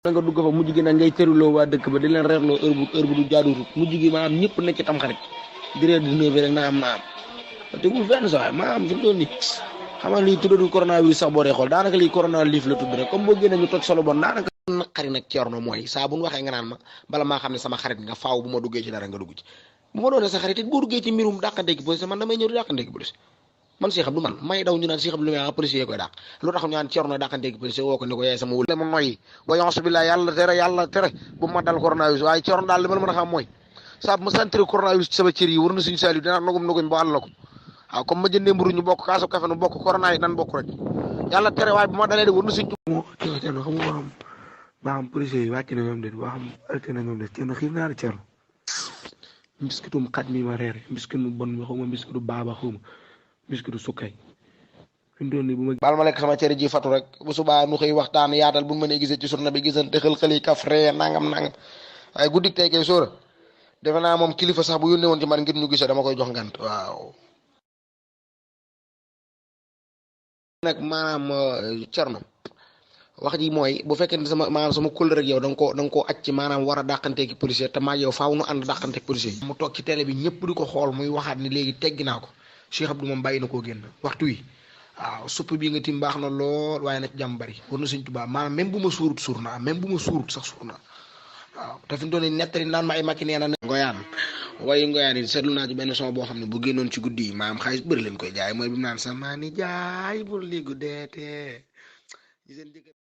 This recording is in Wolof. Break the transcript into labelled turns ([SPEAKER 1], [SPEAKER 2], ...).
[SPEAKER 1] nga dugg fa mujj gi nag ngay tëruloo waa dëkk ba di leen reerloo heure bu du jaaduwut mujj gi maanaam ñëpp nekk ci tam xarit di reer 19 rek naam tegul fenn sax maanaam fi mu toll nii xam nga lii tuddul coronavirus sax boo dee xool daanaka lii corona liif la tudd rek comme boo génnee ñu toj solo bon daanaka naqari nag Thierno mooy saa bu ñu waxee nga naan ma bala maa xam ne sama xarit nga faaw bu ma duggee ci dara nga dugg ci bu ma doonee sa xarit it boo duggee ci mbirum dàqanteegi police man damay ñëw di dàqanteegi police man Cheikh Abdou man may daw ñu naan Cheikh Abdou lu may policier koy dàq lu tax ñu naan Thierno dàqanteegi policier woo ko ni ko yaay sama wul ma noyyi wa yonsu billah yàlla tere bu ma dal coronavirus waaye Thierno daal li ma la mën a xam mooy saa bu ma sentir coronavirus ci sama cër yi war na suñu saali dinaa nogum ba àll la ko waaw comme ma jëndee mburu ñu bokk kaasu café nu bokk corona yi nan bokk rek yàlla tere waaye bu ma dalee de war na suñ Thierno xam nga ba xam policier yi wàcc na ñoom de waa xam arrêté na ñoom de Thierno xiir naa la Thierno mbiskitum xat mi ma reere mbiskit mu bon mi xaw ma mbiskitu baaba xaw ma mbiskitu sukkay fi mu doon nii bu ma baal ma lekk sama cere ji fatu rek bu subaa nu xëy waxtaan yaatal bu mënee gisee ci surna bi gisante xël-xël yi kaf ree nangam waaye guddik tey kay sóora defe naa moom kilifa sax bu yónnee woon ci man ngir ñu gisee dama koy jox ngant waaw nag maanaam Thierno wax ji mooy bu fekkee ne sama kóllëre rek yow da nga koo acc maanaam war a dàqanteegi policier te maa yow faaw nu ànd dàqanteeg policier yi mu toog ci télé bi ñëpp di ko xool muy waxaat ni léegi teggi naa ko Cheikh Abdou moom bàyyi na koo génn waxtu wi waaw supp bi nga tim baax na lool waaye nag jàmm bari war na Sëñ Tuubaa maanaam même bu ma suurut suur naa même bu ma suurut sax suur naa waaw te fi mu doon nettali naan ma ay makki nee na ngoyaan waaye ngoyaan yi seetlu naa ci benn son boo xam ne bu génnoon ci guddi yi maanaam xaalis bëri leen koy jaay mooy bi mu naan sama ni jaay bul li guddeete